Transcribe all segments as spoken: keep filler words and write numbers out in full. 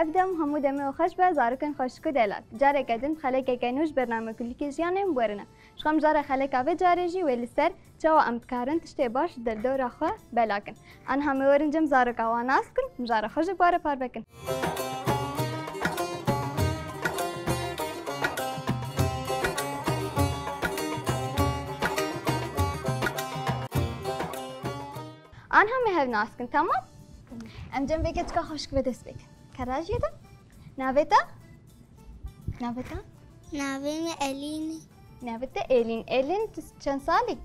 Ev dem hemû demê û xweş be, zarokên xweşik û delal. Careke din xelekeke nû ji bername Kulîlkê Jiyanê em werine. Ji xwe em jare xeleka vê carê jî wê li ser çawa em dikarin tiştê baş li derdora xwe belakin. Aniha em ê werin cem zaroka wan nas kin, em jare xwe ji bare parve kin. Aniha em ê hev nas kin, tamam? Em cem vê keçika xweşik ve dest pê kin. Kara jê de? Navê te? Navê te? Navê min Elîn e. Navê te Elîn. Elîn, tu çend salî?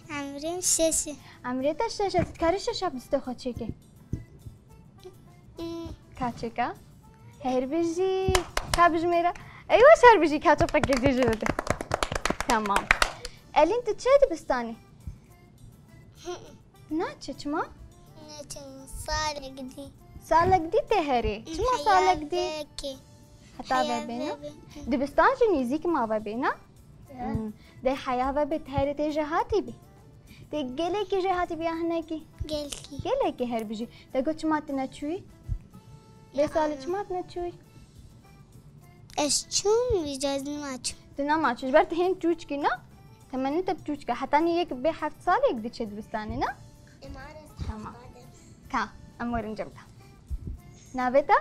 Emrê min şeş e. Emrê te şeş e. Tu dikarî şeşa bi destê xwe çêkî? Hmm. Ka çêka? Her bijî. Ka bijmêre. Eywa, her bijî. Ka çapekê jê bide. Tamam. Elîn, tu çi dibistanî? Naçe, çima? Neçim, salek dî. Salek dî tê herî. Çima salek dî? Heya veke. Heta heya vebe, ne? Vebe. Dibistan jî nêzîk ma vebe, ne? Ya. Hmm. Dê heya vebe, tê herî tê jêhatî bî. Tê gelekî jêhatî bî ya hinekî? Gelkî. Gelekî, her bijî. Te got çima tu neçûyî? Vê salê çima tu neçûyî? Ez çûm, vî carî nema çûm. Tu nema çû, ji ber tu hên çûçkî, ne? Temenê te bi çûçka. Hetanî yek bê heft salek diçe dibistanê, ne? Ema ez Tamam. heft salek. Ka, em werin cem te. Navê te?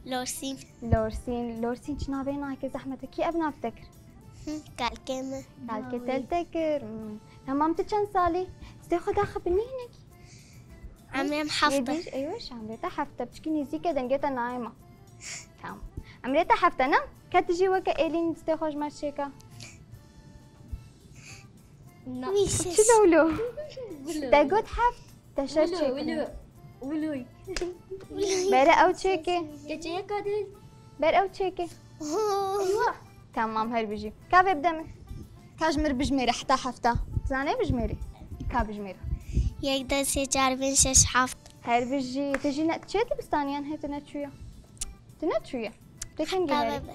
Lorsîn. Lorsîn. Lorsîn, çi navê nake zehmet e? Kî ev nav te kir? Hı, kalkê min. Kalkê te li te kir. Hmm. Tamam, tu çend salî? Stê xwe daxi binî hinekî. Emrê min heft e. Yedî, eywa, şamrê te heft e. Piçkî nêzîk e, dengê te nayê me. Tamam. Emrê te heft e, ne? Ke tu jî weke Êlîn stê xwe ji me çêka. Na. Çi lewlo? Te got heft. Te şer çêkirin. Wilo, wilo. Bere ew çêke. Keçeyeka dil. Ber ew çêke. Eywa. Tamam, her bijî. Ka vê bide min. Ka ji mir bijmêre heta hefta. Zanê bijmêrî? Ka bijmêre. Yek, du, sê, çar, pênc, şeş, heft. Her bijî. Tu jî ne, çê dibistaniyan hê tu neçûye? Tu neçûye? Tu kengî Heta herî? Vebe.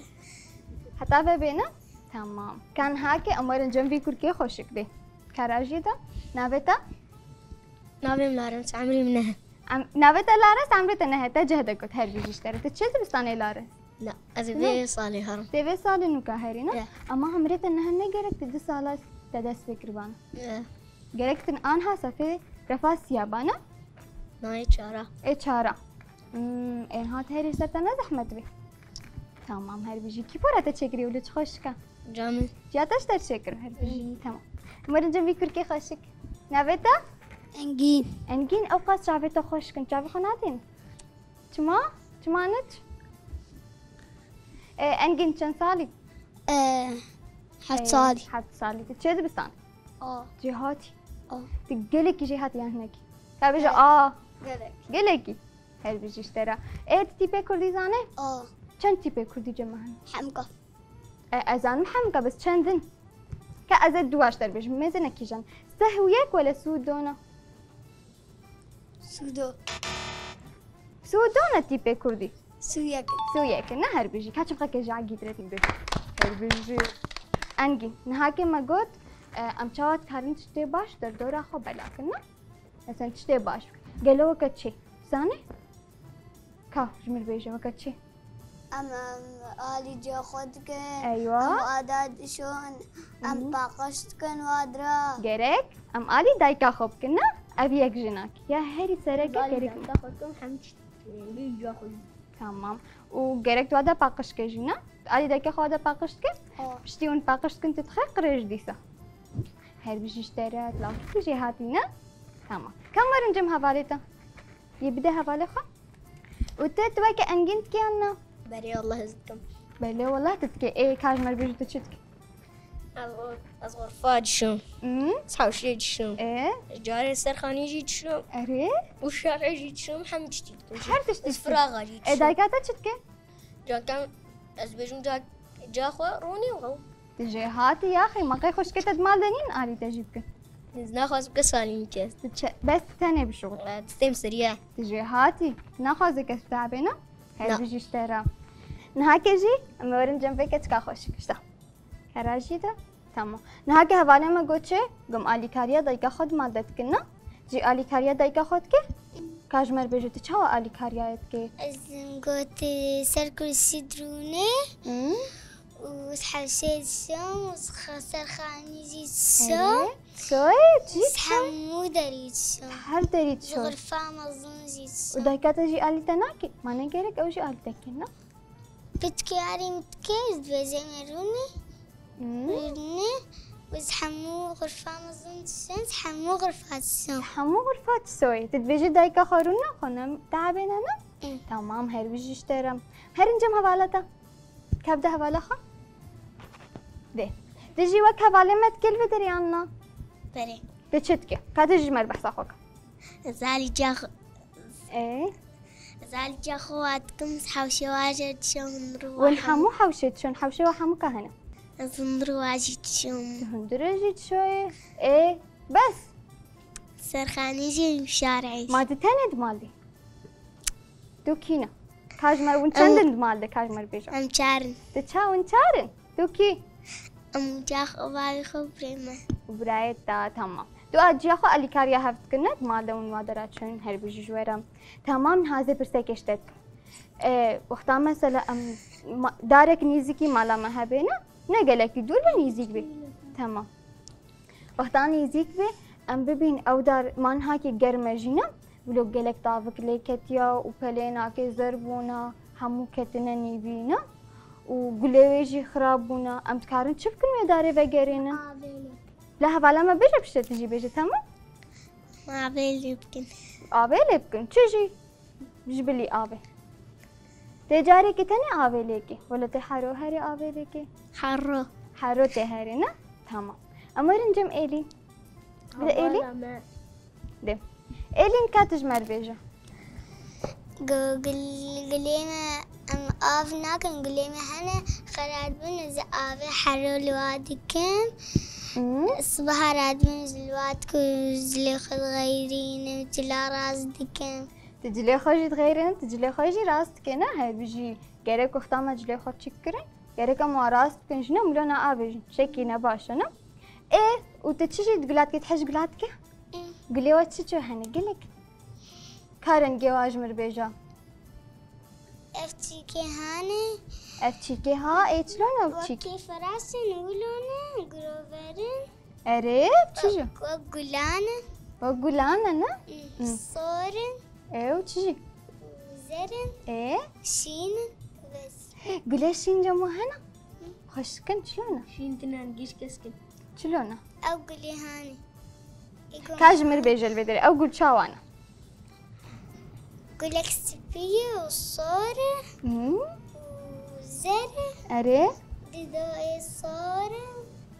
Heta vebe ne? Tamam. Ka niha ke em werin cem vî kurkê xweşik bê. Kara jî de. Navê te? Navê min Larens, emrê min neh e. Em, navê te Larens, emrê te neh e, te cih de got, her bijî ji te re. Tu çi dibistanê Larens? Na, ez ê Ne? vê salê herim. Tê vê salê nûka herî, ne? Ya. Ama emrê te neh e, ne gerek tu du sala te dest pê kiribana. Ya. Gerek tu aniha sefê refa siya ba, ne? Na, ê çara. Ê çara. Hmm, ê niha tu herî ser te ne zehmet bî. Tamam, her bijî. Kî pora te çêkirî û li çi xweşik e? Camî. Ciya te ji te çêkir, her bijî. Tamam. Mirin cem vî kurkê xweşik. Navê te? Engîn. Engîn, ew qas çavê te xweşik in. Çavê xwe nadîn? Çima? Çima niç? E, Engîn çend salî? E, heft E, salî. Heft salî. Tu çê dibistan? A. Cêhatî. A. Tu gelekî jêhatî yan hinekî. Ka bêje Evet. a. Gelek. Gelekî. Her bijî ji te re. Ê, tu tîpê kurdî zanê? A. Çend tîpê kurdî cem me hene? Hemka. E, ez zanim hemka, bes çend in? Ka ez ê duwa ji te re bêjim, mêze ne kîjan. Seh û yek wele sû û dona? Sû û do. Sû û dona tîpê kurdî? Sû û yek. Sû û yek, ne her bijî. Ka çimxeke ji agî dire tî bêj. Her bijî. Engîn, niha ke me got, e, em çawa dikarin tiştê baş derdora xwe belakin, ne? Mesela tiştê baş. Gelo weke çi? Zanî? Ka, ji min bêje weke çi? Em, em alî cê xwe dikin. Eywa. Em ada dişon. Em Mhm. paqij dikin wadra. Gerek em alî dayika xwe bikin, ne? Ev yek jinak. Ya herî sereke Alî gerek. dayika xwe dikin, hem çi dikin, cê xwe. Tamam. Û gerek tu wada paqij ke jî, ne? Alî dayika xwe wada paqij dike? Ha. Piştî hûn paqij dikin, tu dixê qirêj dîsa. Her bijî ji te re, tu lawkî jêhatî, ne? Tamam. Kam werin cem hevalê te? Yê bide hevalê xwe. Û tu, tu weke Engîn dikî yan na? Belê, wallah ez dikim. Belê, wallah tu dikî. Ê, ka ji me re bêjî tu çi dikî? Ez, ez xurfa dişim. Hmm? Ez hewşê dişim. Ê? Carê serxanî jî dişim. Erê? Û şerê jî dişim, hemî tiştî dikim. Her tiştî Ez dişî. firaxa jî Ê, dişim. dayika te çi dike? Cakem ez bêjim ca, ca xwe ronî û ew. Tu jêhatî yaxî, ma qey xweşikê te di mal de nîn alî te jî bikin? Ez naxwazim kes alî min kes. Tu çe-, bes tu tenê bişuxul. E, destê min sirî ye. Tu jêhatî, naxwaze kes bi te hebêne? Her Na. bijî ji te re. Niha ke jî, em ê werin cem vê keçika xweşik işte. Kara jî de? Tamam. Niha ke hevalê me got çi? Gom alîkariya dayika xwe di mal de dikin, ne? Jî alîkariya dayika xwe dike? Ka ji me re bêje, tu çawa alîkariyayê dikê? Ez gotî ser kursî dirûnê Hmm? û hewşê dişom û xwe ser xanî jî dişom. Erê. Soyê çi? Hemû derî dişom. Her derî dişom. Xurfa mezin jî dişom. Û dayika te jî alî te nakî? Ma ne gerek ew jî alî te kî, na? Piçkê arî min dikê, ez dibêjê me rûnê. Hmm. Rûnê, ez hemû xurfa mezin dişom, ez hemû xurfa dişom. Hemû xurfa dişoyê. Tu dibêjî dayika xwe rûn naxwe, ne? Te hebêne, ne? Hmm. Tamam, her bijî ji te re. Herin cem hevala te. Kevde hevala xwe. Dê. Tu jî wek hevalê me dikê li vê derê yan na? Berê. Tu çi dikê? Ka tu jî ji me re behsa xwe ke. Ez alî ca xwe Ê? Ez alî ca xwe wa dikim, ez hewşê wa jî dişom, hundir wa Wan hemû. Hemû hewşê dişon, hewşê wa hemû ka hene? Ez hundir wa jî dişom. Tu hundir jî dişoyê. Ê, bes. Serxanî jî şarê. Ma tu tenê di mal de? Tu kî ne? Ka ji me re, hûn çend in di mal de, ka ji me re bêje? Em çar in. Tu ça, hûn çar in? Tu kî? Em ca xwe, bavê xwe, birê me. Û birayê te, tamam. Tu a ciya xwe alîkariya hev dikin, ne? Di mal de hûn wa dera çûn, her bijî ji we re. Tamam, niha ez ê pirsekê ji te dikim. E, wexta mesela em ma-, darek nêzîkî mala me hebê, ne? Ne gelekî dûr be, nêzîk bê. Tamam. Wexta nêzîk bê, em bibîn ew dar, ma niha kê germ e jî, ne? Wilo gelek tavik lê ketiya û pelê nakê zer bûna, hemû ketine nîvîna û gulê wê jî xirab bûna. Em dikarin çi bikin wê darê vegerênin? Avê lê bikin. La hevala me bêje piştre tu jî bêje, tamam? Avê lê bikin. Avê lê bikin. Çi jî? Ji bilî avê. Tê carekê tenê avê lê kê. Wilo tê hero herê avê lê kê. Hero. Hero tê herê, ne? Tamam. Em werin cem Êlî. Bide Êlî. Hevala me. Dê. Êlîn, ka tu ji me re bêje. Gu-, gul-, gulê me, em av nakin, gulê me hene, xera dibin, ez ê avê hero li wa dikim. Hmm. Sibeha re dibin, ez li wa dikim, ez lê xwe dixeyrînim, cila rast dikim. Tu cilê xwe jî dixeyrînî, tu cilê xwe jî rast dikê, ne? Her bijî gerek wexta me cilê xwe çîk kirin. Gerek em wan rast bikin jî, ne, milo ne avêjin. Şekî ne baş e, ne? Ê, û tu çi jî di gula dikî, tu hez ji gula dikî? Ê. Gulê we çi çi hene, gelek? Ka rengê wa ji min re bêje. Ev çîkê hane. Ev çîkê ha, ê çilo ne ev çîk? Wekî firaşin, wilo ne, giroverin. Erê, çi jî? Wek, wek gulan e. Wek gulan e, ne? Ê, hmm, sor in. Ê, û çi jî? Zer in. Ê? Şîn in. Bes. Gulê şîn cemo hene? Xweşik in, çilo ne? Şîn tine, giş kesk in. Çilo ne? Ew gulê hanê. Ka ji min re bêje li vê derê, ew gul çawa ne? Gulek spî ye û sor e. Hmm. Û zer e. Erê. Didoyê sor in.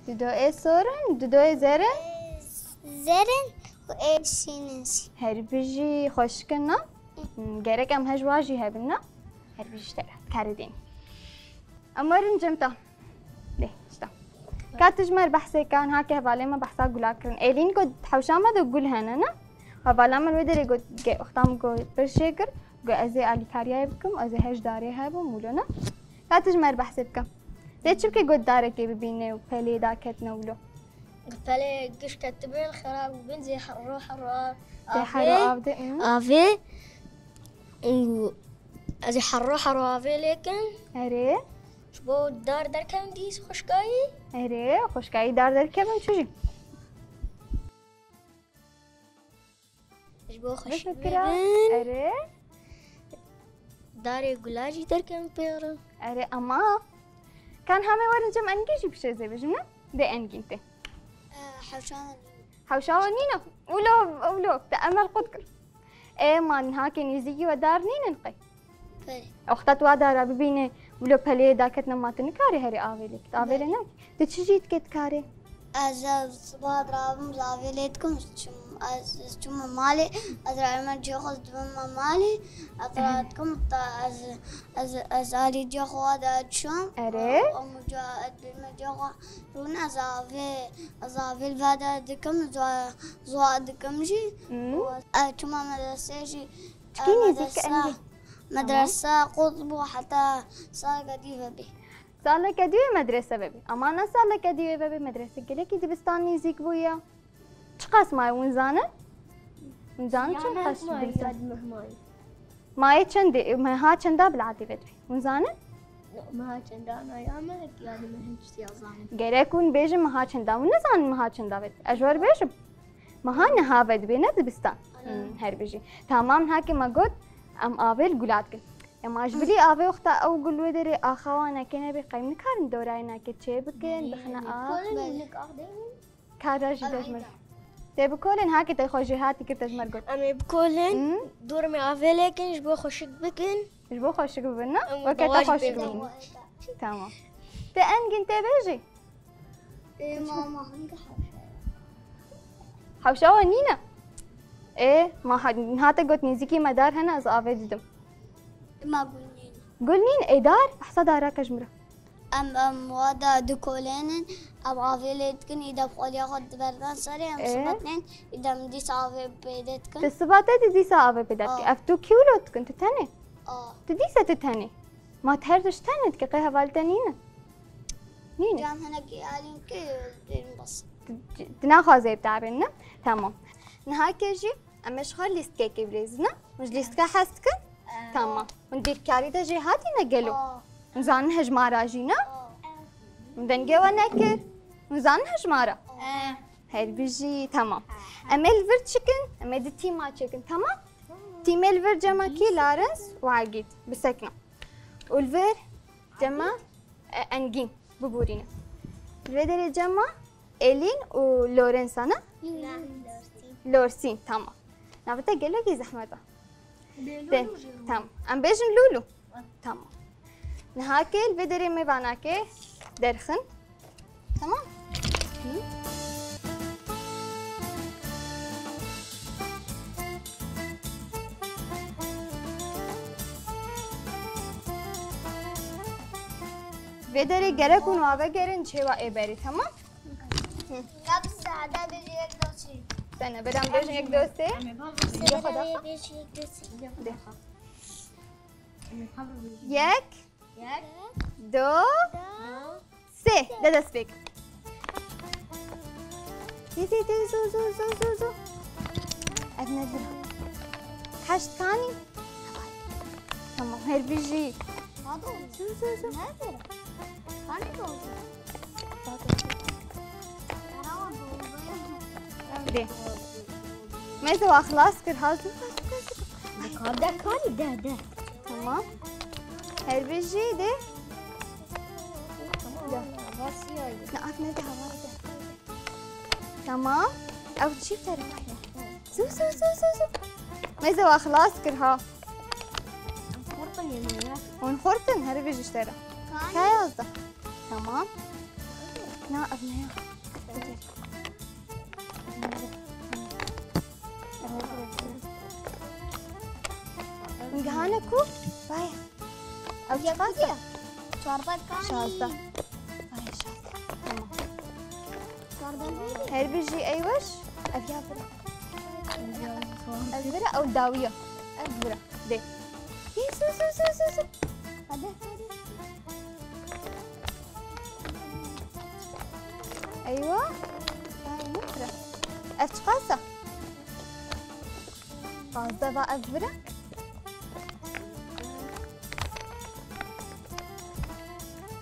Didoyê sor in, didoyê zer in. Ê, zer in û ê şîn in jî. Her bijî, xweşik in, ne? Hmm, gerek em hej wa jî hebin, ne? Her bijî ji te re, karê dîn. Em werin cem te. Lê, işte. Ka tu ji me re behsê ke, niha ke hevalê me behsa gula kirin. Êlîn got, hewşa me de gul hene, ne? Hevala me wê derê got, ge-, wexta min got, pir jê kir, got, ez ê alîkariyayê bikim, ez ê hej darê hebim, wilo ne? Ka tu ji me re behsê bike. Tê çi bike got darekê bibîne û pelê daketine wilo? Pelê giş ketibin, xerab bûbin, zê herro herro Tê hero av de, ım. Avê. Û ez ê herro herro avê lê kim. Erê. Ji bo dar derkevin dîs xweşkayî. Erê, xweşkayî dar derkevin çi jî? Ji bo xweşik bibin. Erê. Darê gula jî derkevin pê re. Erê, ama. Kan hame werin cem engî jî bişêzê bijim, ne? Dê engîn tê. Hewşa we nîne. Hewşa we nîne? Wilo, wilo, te emel qut kir. Ê, ma niha ke nêzîkî we dar nînin qey? Belê. Wexta tu wa dara bibîne, wilo peleyê daketine ma tu nikarî herî avê lê kî. Avê lê Belê. Nakî. Tu çi jî dikê dikarî? Ez, ez siba dirabim, ez avê lê dikim, çim, ez, ez çûme malê, ez rayme cihê xwe, ez dibime malê, ez Ehe. Radikim, ta ez, ez, ez alî cihê xwe de diçim. Erê. Û, û muca, ez dibime cihê xwe. Rûne ez avê, ez avê li veda dikim, zwa, zwa dikim jî. Hmm. Û ez çûma medresê jî, Çikî nêzîk medresa, engî? Medresa qut bû heta saleke dî vebî. Saleke dî wê medrese vebî. Ama ne saleke dî wê vebî, medrese gelekî dibistan nêzîk bûye. Çiqas maye hûn zanin? Hûn zanin çend qas ji bilîsan? Mayê çendê, meha çenda bila dê vedibê? Hûn zanin? Meha çenda nayame, ya dê me hin tiştî zanin. Gerek hûn bêjin meha çenda. Hûn nizanin meha çenda vedibê. Ez ji we re bêjim. Meha niha vedibê, ne dibistan. Hmm, her bijî. Tamam, niha ke me got, em avê li gula dikin. Ema ji bilî avê wexta ew gul wê derê axa wan neke nebê, qey nikarin dorayê neke çê bikin, bixine av. Kara jî te ji min. Tê bikolin, hakê te xwe jêhatî kir, te ji me re got. Em ê bikolin, Hmm? dormê avê lêkin, ji bo xweşik bikin. Ji bo xweşik bibin, ne? Em Weke te dawacî xweşik pê bibin. Tamam. Te Engîn tê bêjî? Ê, mama, hangi hewşa? Hewşa we nîne? Ê, ma ha-, niha te got nêzîkî me dar hene, ez avê didim. Ma gul nîne. Gul nîn, ê dar, ehsa darake ji min re. Em, em, wa da dikolênin, em avê lê dikin, îdem xweliya xwe diberdan serê, em Ê? sibetin, îdem dîsa avê pê de dikin. Tu sibate, tu dîsa avê pê de dikin. Aa. Ev tu kî wilo dikin, tu tenê? Aa. Tu dîsa tu tenê. Ma tu her tişt tenê dike, qey hevalê te nîne? Nîne. Can hinekî alîn ki, dên bas. Tu, tu naxwazê bi te bên, ne? Tamam. Niha ke jî, em ê ji xwe lîstikekê bilêzin, ne? Hûn ji lîstika hez dikin? Ee. Tamam. Hûn dîrkarî de jêhatî ne gelo? Aa. Hûn zanin hejmara jî ne? Aa. Hûn dengê we nekir. Hûn zanin hejmara? Ee. Her bijî, tamam. Em ê li vir çikin, em ê di tîma çêkin, tamam? Tîmê li vir cema kî? Larens û Egîd. Bisekine. Û li vir cema, e, Engîn. Biborîne. Li vê derê cema Elîn û Lorensa ne? Lorsîn. Lorsîn, tamam. Navê te gelekî zehmet e. Bê Lûlû jî. Tamam. Em bêjin Lûlû. Tamam. Niha ke li vê derê mêvanakê derxin. Tamam. Hı. Vê derê gerek hûn ava gerin çêwa ê berê, tamam? Hı. Gel biz sade bir yek dost. Sen de beden bêjin yek dostê. Sen de bir yek dost. De. Yek. Yek. Do. Do. Sê. De dest pê kin. Tê, tê, tê, zû, zû, zû, zû, zû. Ev nedir? Heşt kanî. Tamam, her bijî. Zû, zû, zû. Dê. Me te wa xilas kir, ha, zû, zû, zû, zû. Dikar, de karî, de, de. Tamam. Her bijî dê. Tamam, de. Ne, af ne de, hava de. Tamam. Ew çi teref ya? Zû, zû, zû, zû, zû. Me te wa xilas kir, ha. Hûn xurt in, her bijî ji te re. Ka yazdeh. Tamam. Na, ev ne ya? Hûn gihane ku? Vay. Ev çiqas e? Çardeh kanî. Şazdeh. Vay, şazdeh. Tamam. Çardeh neydi? Her bijî ey weş. Ev ya bira. Ev bira, ew dawiya. Ev bira. Dê. Hî, su, su, su, su, su. Hadi, hadi. Eywa. Ay, ne bira. Ev çiqas e? Pazdeh va ev bira.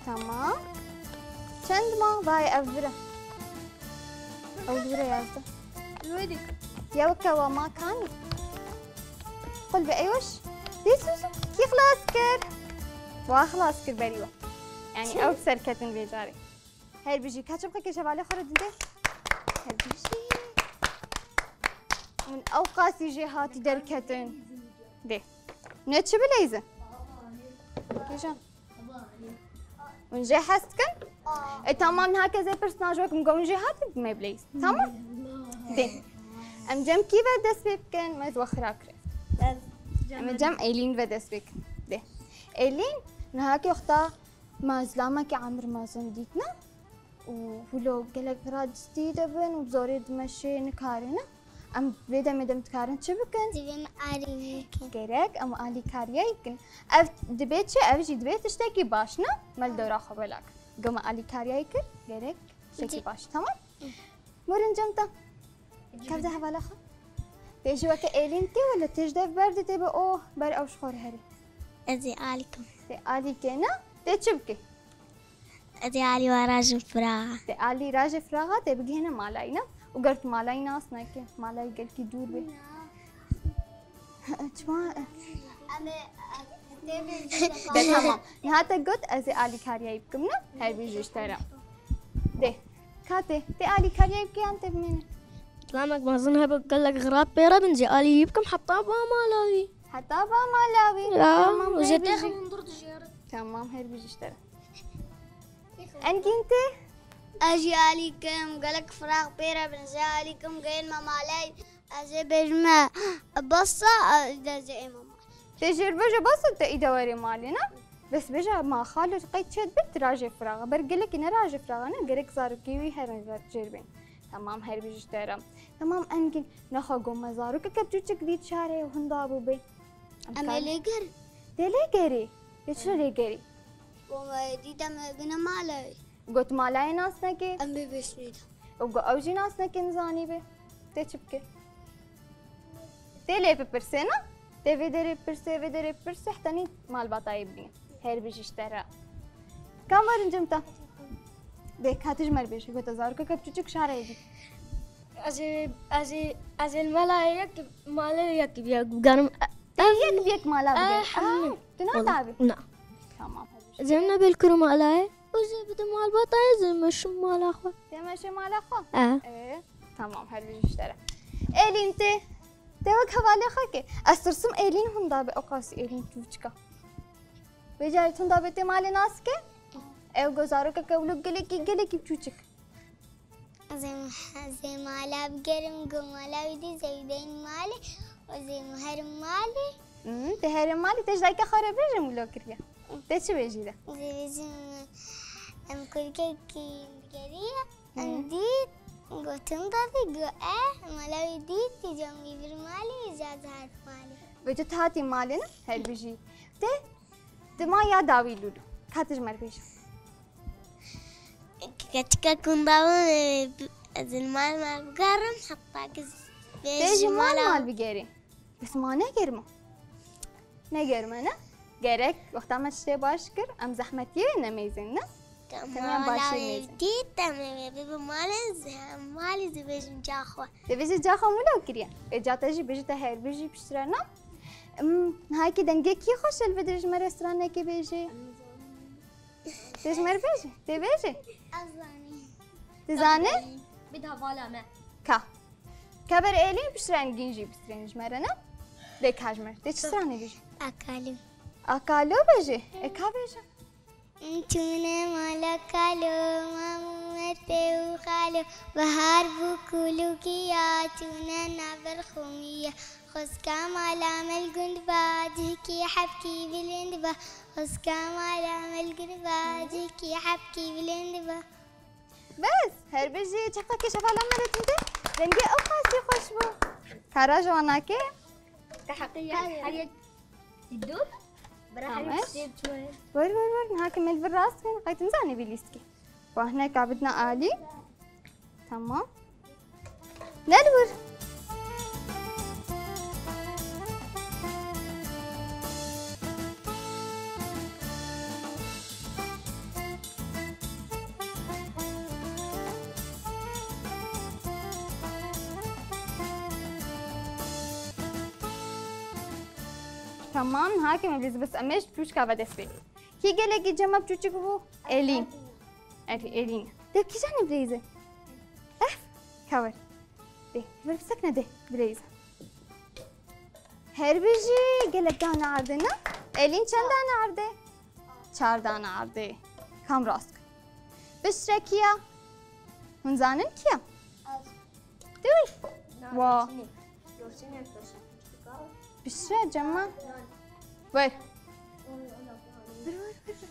Tamam. Çend ma? Vay, ev bira. Ew bira yazdeh. Ready. Yew kewa ma kanî. Qul be eyweş. Dê su, su. Kî xilas kir? Wa xilas kir berî we. Yani ew serketin vê carê. Her bijî. Keçim xwe ke şevalê xwe re dide. Her bijî. Min ew qasî jê hatî derketin. Dê. Ne çi bileyzin? Kîjan? Hûn jê hez dikin? E, tamam, niha ke zê pirs najo kim gon jê hatî me bileyz. Tamam? Dê. Em cem kî ve dest pê bikin? Me zwe xira kire. Em cem Elîn ve dest pê kin. Dê. Elîn, niha ke wexta ma zilamekî emir mezin dîtine. Û hûlo gelek vira distî de bin û zorê dimeşê nikarine. Em vê demê de em dikarin çi bikin? Divê em alî bikin. Gerek em alîkariyê bikin. Ev dibê çi? Ev jî divê tiştekî baş, ne? Me li dora xwe bela kir. Got me alîkariyê kir, gerek tiştekî baş. Tamam? Morin cem te. Kevde hevala xwe. Tê jî weke Êlîn kê wele tê ji dev berdê tê be o ber ew ji xwe re herê. Ez ê alî kim. Tê alî kê ne? Tê çi bikê? Ez ê alî wa rajin firaxa. Tê alî rajê firaxa tê bigihîne malayî ne? Û ger tu malayî nas neke, malayî gelkî dûr be. Çima? Em ê, em ê De tamam. Niha te got ez ê alîkariyayî bikim ne? Her bijî ji te re. Dê. Ka tê? Tê alîkariyayî bike yan tê bimêne? Demek mezin hebe gelek xirab pê re bin jî alî bikim heta ba mala wî. Heta ba mala wî. Ya, Tamam, her bijî. Tamam, her bijî ji te re. Engîn tê? Ez jî alî kim, gelek firax pê re bin, ez ê alî kim, gehên me malê, ez ê bêjime, bes e, ez ê ême malê. Tê jê re bêje bes e, te îde werê malê, ne? Bes bêje, ma xalo qey çê dibe, tu rajê firax e. Ber gelekî ne rajê firax e, ne? Gerek zarokê wî herin jê re bên. Tamam, her bijî ji te re. Tamam, Engîn, nexwe got me zarokeke çûçik dît şarê û hinda bû bê. Em ê lê gerin. Tê lê gerî? Tê çi lê gerî? Got me dît em ê bine malê. Got malayê nas neke? Em bê bêşnî de. Û got ew jî nas neke nizanî be. Tê çi bike? Tê lê bipirsê ne? Tê vê derê bipirsê, vê derê bipirsê, heta nî malbatayê bibîne. Her bijî ji te re. Kam werin cem te? Dê, ka tu ji me re bêje, got te zarokeke çûçik şarê dît. Ez ê, ez ê, ez ê li mala yek, malê yek bi yek bigerim. Tê yek bi yek mala bigere. Hemî. Aa, tu ne tabî? Na. Tamam. Ez ê nebêl kirim malayê. Û zê bide malbatayê, zê meşim mala xwe. Tê meşê mala xwe? E. Ee, tamam, her bijî ji te re. Êlîn tê. Tê wek hevalê xwe ke. Ez tirsim Êlîn hinda be, ew qasî Êlîn çûçika. Vê carê hinda be tê malê nas ke. Ew got zarokeke wilo gelekî, gelekî çûçik. Ez ê, ez ê mala bigerim, got mala wî dî, ez ê bideyim malê, ez ê herim malê. Hmm, tê herê malê, tê ji dayika xwe re bêjim wilo kiriye. Tê çi bêjî de? Ez ê bêjim, em kurikekî digeriye, em dît, gotin da vî, got e, mala wî dît, tê cem wî vir malê, ez ê hat malê. Ve tu hatî malê ne? Her bijî. Tê Dima ya dawî Lûlû. Ka tu ji me re bêje. Keçika kunda min, ez li mal me bigerim, heta ku Tê ji mal mal bigerî. Bes ma ne germ e? Ne germ e, ne? Gerek wexta me tiştê baş kir, em zehmetiyê nemêzin, ne? Tenya başê mêzin. Dît em ê bibe malê, malê dibêjin ca xwe. Dibêjin ca xwe wilo kiriye. Ê ca te jî bêjî te her bijî piştre ne? Im, niha kî dengê kî xweş e, li vê dirê ji me re stranekê bêjê. Tê ji me re bêjê, tê bêjê. Ez zanî. Tu zanî? Bid hevala me. Ka. Ka ber Êlîn piştre Engîn jî bistrên ji me re ne? Dê ka ji me re. Tê çi stranê bêjê? Akalo. Akalo bêjê. E ka bêje. Çûne mala kalo, mam û metê û xalo, bihar bû kulûkiya, çûne nav ber xumiya. Xwezka mala me li gund ba, cihkî hebkî bilind ba. Xwezka mala me li gund ba, cihkî hebkî bilind ba. Bes, her bijî, çaqa kêşevala me re tinde, dengê ew qasî xweş bû. Kara ji wan nake? Te heqî ye, her yek dî dû. Bira her yek sê çûye. Wer, wer, wer, niha ke me li vir rast bin, qey tu nizanî vî lîstikê. Wahne ka bidne alî. Tamam. Ne li wir? Tamam, niha ke me bilîz bes em ê ji çûçika ve dest pê. Kî gelekî cem me bi çûçik bû? Êlîn. Erê, Êlîn. Te kîjanê bileyze? Eh, ka wer. Dê, vir bisekne dê, bileyze. Her bijî gelek dane erdê ne? Êlîn çend dane erdê? Çar dane erdê. Kam rast kir? Biştre kî ya? Hûn zanin kî ya? Dûr. Wa. Biştre cem me. Wer. Vir, vir, vir, vir.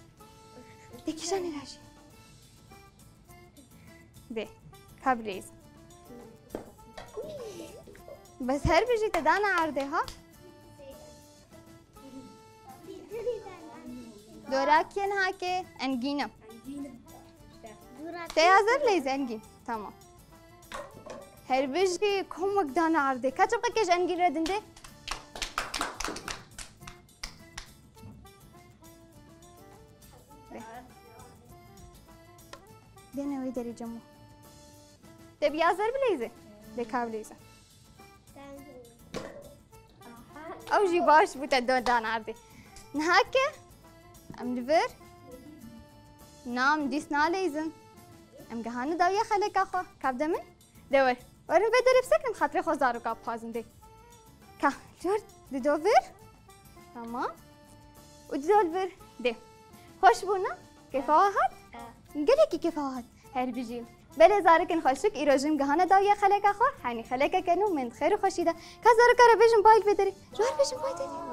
Te kîjanê re jî. Dê. Ka bileyze. Bes her bijî te dane erdê ha? Dora kê niha ke? Engîn e. Te hazir leyze Engîn. Tamam. Her bijî, komik dane erdê. Ka çapkekê ji Engîn re din dê. Dêne wê derê Cemo. Te bi yazer bileyze. Lê ka bileyze. Ew jî baş bû, te do dan erdê. Niha ke em li vir. Na, em dîs naleyzin. Em gihane dawiya xeleka xwe. Ka bide min? De wer. Werin vê derê bisekin, xatirê xwe zaroka bixwazin dê. Ka, cor, dido vir. Tamam. Û dido li vir. Dê. Xweş bû, ne? Kêfa we hat? Gelekî kêfa we hat. Her bijî. Belê zarokên xweşik, îro jin gihane dawiya xeleka xwe, henî xelekeke nû mend xêr û xweşî de. Ka zaroka re bêjin bay li vê derê. Ji wer bêjin bay derê.